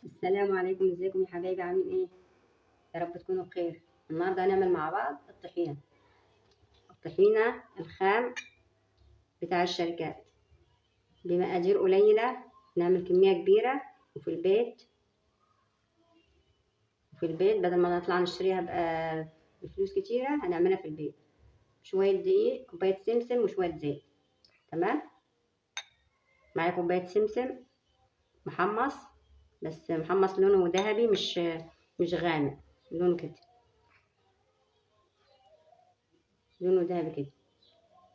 السلام عليكم، ازيكم يا حبايبي؟ عاملين ايه؟ يا رب تكونوا بخير. النهارده هنعمل مع بعض الطحينه، الطحينه الخام بتاع الشركات بمقادير قليله، نعمل كمية كبيرة وفي البيت. وفي البيت بدل ما نطلع نشتريها بفلوس كتيرة هنعملها في البيت. شوية دقيق، كوباية سمسم وشوية زيت. تمام، معايا كوباية سمسم محمص، بس محمص لونه ذهبي مش غامق، لونه كده، لونه ذهبي كده.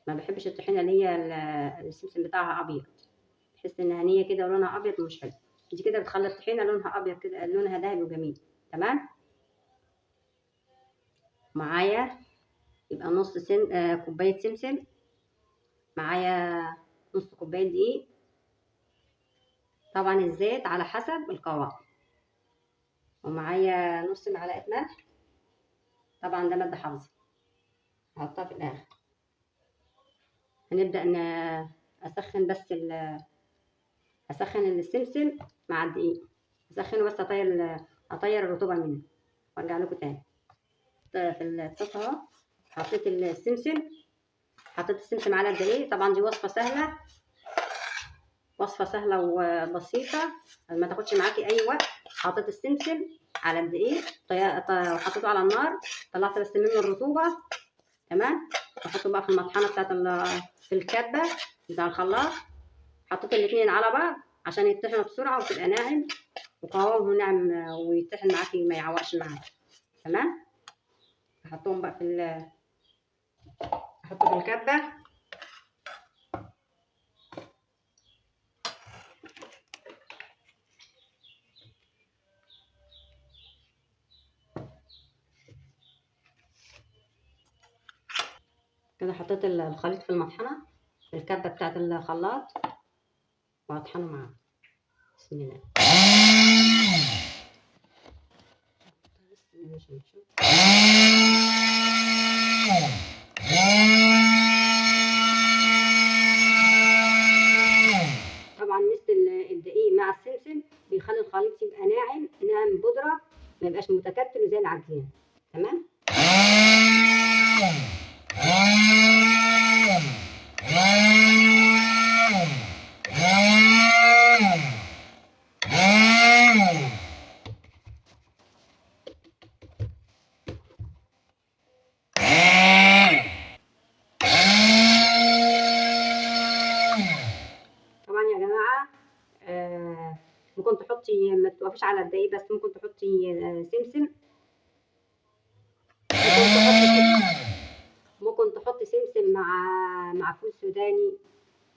ما بحبش الطحينه اللي هي السمسم بتاعها ابيض، بحس انها نيه كده ولونها ابيض ومش حلو. دي كده بتخلي الطحينه لونها ابيض كده، لونها ذهبي وجميل. تمام، معايا يبقى نص سم كوباية سمسم، معايا نص كوباية دقيق، طبعا الزيت على حسب القوام، ومعايا نص معلقه ملح، طبعا ده مادة حافظه هحطها في الاخر. هنبدا اسخن بس اسخن السمسم مع الدقيق، اسخنه بس اطير الرطوبة منه وارجع لكم تاني. في الطاسه اهو حطيت السمسم، حطيت السمسم على الدقيق. طبعا دي وصفه سهلة، وصفه سهلة وبسيطة ما تاخدش معاكي اي وقت. حطيت السمسم على الدقيق وحطيته على النار، طلعت بس منه الرطوبة. تمام، بحطه بقى في المطحنه بتاعت في الكبه بتاع الخلاط. حطيت الاثنين على بعض عشان يطحنوا بسرعة وتبقى ناعم وقوامه ناعم ويطحن معاكي ما يعوقش معاكي. تمام، احطهم بقى في احطه في الكبه. كده حطيت الخليط في المطحنه في الكبه بتاعت الخلاط وهطحنه معاه. بسم الله. طبعا مثل الدقيق مع السمسم بيخلي الخليط يبقى ناعم، ناعم بودره، ما يبقاش متكتل زي العجينة. تمام، طبعا يا جماعة ممكن تحطي، ما توقفيش على الدقيق بس، ممكن تحطي سمسم، ممكن تحطي سمسم مع فول سوداني،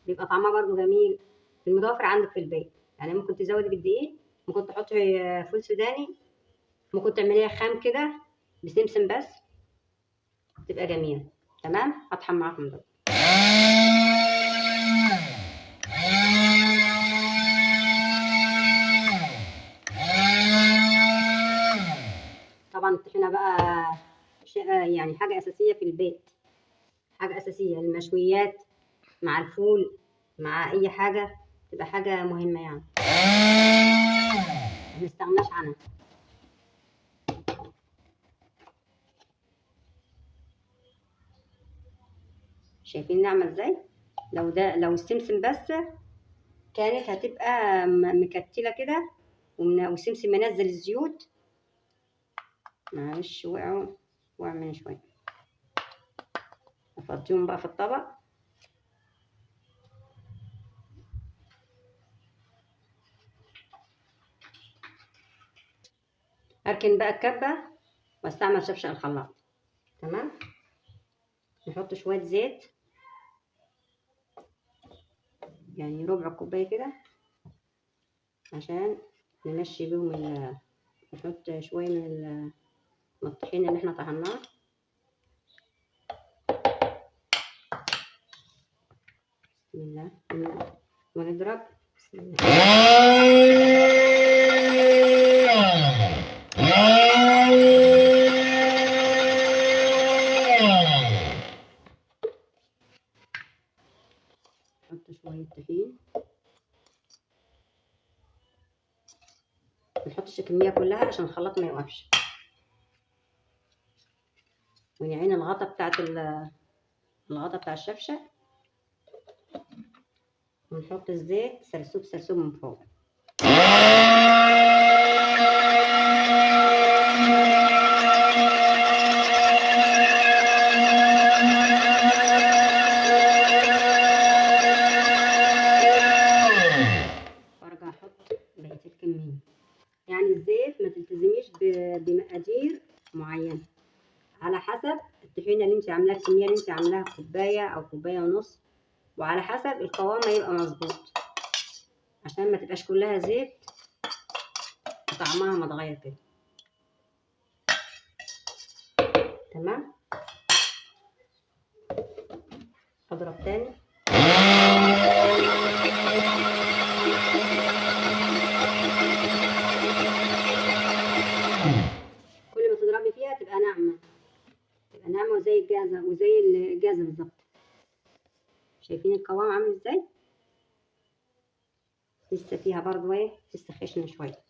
بيبقى طعمها برضو جميل. المتوفر عندك في البيت يعني، ممكن تزودي بالدقيق، ممكن تحطي فول سوداني، ممكن تعمليها خام كده بسمسم بس، تبقى جميلة. تمام، هطحن معاكم دول. طبعا الطحينه بقى يعني حاجة اساسية في البيت، حاجة اساسية، المشويات مع الفول مع اي حاجة تبقى حاجة مهمة يعني، ما نستغناش عنها. شايفين نعمل ازاي؟ لو السمسم بس كانت هتبقى مكتله كده، والسمسم منزل الزيوت. معلش وقع من شوية، افضيهم بقى في الطبق. اركن بقى الكبه واستعمل شفشق الخلاط. تمام، نحط شوية زيت، يعني ربع كوباية كده، عشان نمشي بيهم. نحط شوية من الطحين اللي احنا طحناه. بسم الله، ونضرب. بسم الله. نحط شوية طحين، ما نحطش الكمية كلها عشان الخلاط ما يوقفش. ونعين الغطا بتاعت الغطا بتاع الشفشه، ونحط الزيت سرسوب سرسوب من فوق. وارجع احط بقية الكمية. يعني الزيت ما تلتزميش بمقادير معينة، على حسب الطحينه اللي انت عاملاها، الكمية اللي انت عاملاها كوباية او كوباية ونص، وعلى حسب القوام ما يبقى مظبوط، عشان ما تبقاش كلها زيت وطعمها ما اتغير كده. تمام. اضرب تاني. كل ما تضربي فيها تبقى ناعمة، تبقى ناعمة وزي الجازه، وزي الجازه بالظبط. شايفين القوام عامل ازاي؟ لسه فيها برضو ايه، لسه خشنه شوية.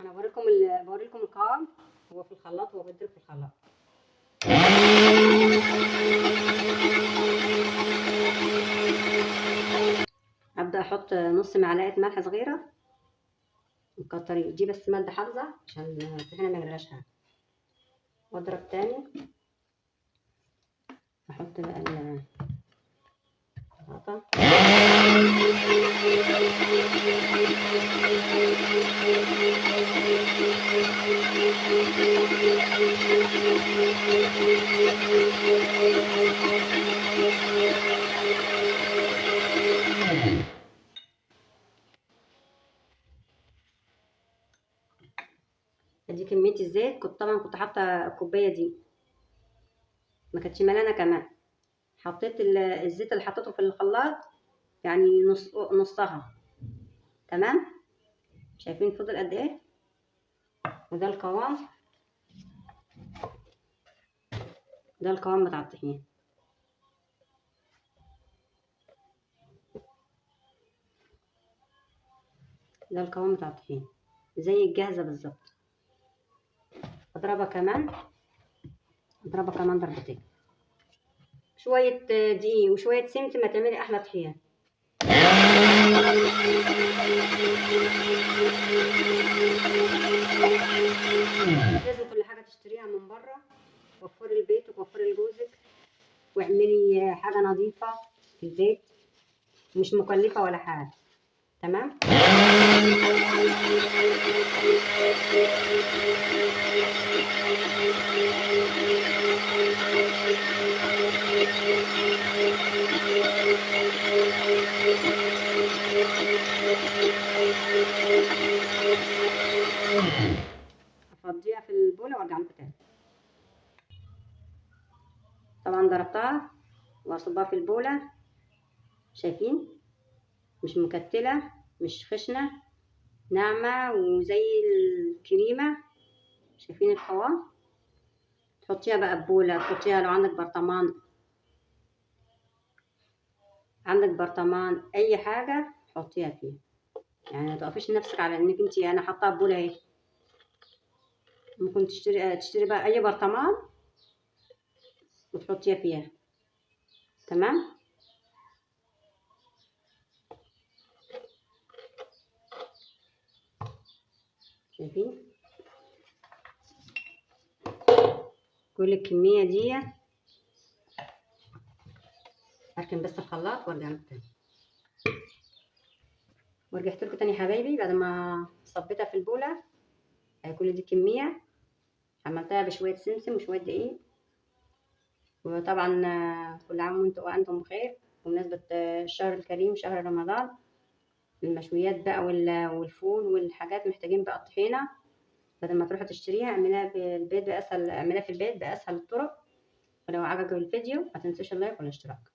انا بوريكم القوام هو في الخلاط، هو بيضرب في الخلاط. ابدا احط نص معلقه ملح صغيرة، مكتري دي بس مادة حافظه عشان الطحينه ما يجرالهاش حاجة. واضرب تاني، احط بقى الغطا. ادي كمية الزيت. كنت طبعا كنت حاطه الكوباية دي، ما كانتش ملانة كمان. حطيت الزيت اللي حطيته في الخلاط يعني نصها. تمام. شايفين فضل قد ايه؟ وده القوام، ده القوام بتاع الطحين. ده القوام بتاع الطحين زي الجاهزة بالظبط. اضربها كمان، اضربها كمان ضربتين، شوية دقيق وشوية سمسم هتعملي احلى طحينه. لازم كل حاجة تشتريها من بره، وفري لبيتك وفري لجوزك، واعملي حاجة نظيفة في البيت مش مكلفة ولا حاجة. تمام. افضيها في البوله وارجع لكم تاني. طبعا ضربتها واصبها في البوله. شايفين؟ مش مكتله، مش خشنه، ناعمة وزي الكريمة. شايفين القوام؟ تحطيها بقى ببوله، تحطيها لو عندك برطمان، عندك برطمان اي حاجة حطيها فيه. يعني ما تقفيش نفسك على انك انت انا حاطاها ببوله اهي. ممكن تشتري بقى اي برطمان وتحطيها فيها. تمام. شايفين كل الكمية دي؟ اركن بس الخلاط وارجع لكم تاني. ورجعت لكم تاني يا حبايبي بعد ما صبيتها في البوله. كل دي كمية عملتها بشوية سمسم وشوية دقيق. وطبعا كل عام وانتم بخير. بمناسبة الشهر الكريم شهر رمضان، المشويات بقى والفول والحاجات، محتاجين بقى الطحينه. بدل ما تروحوا تشتريها اعملها في البيت بأسهل، اعملها في البيت بأسهل الطرق. ولو عجبك الفيديو ما تنسوش ال like والاشتراك.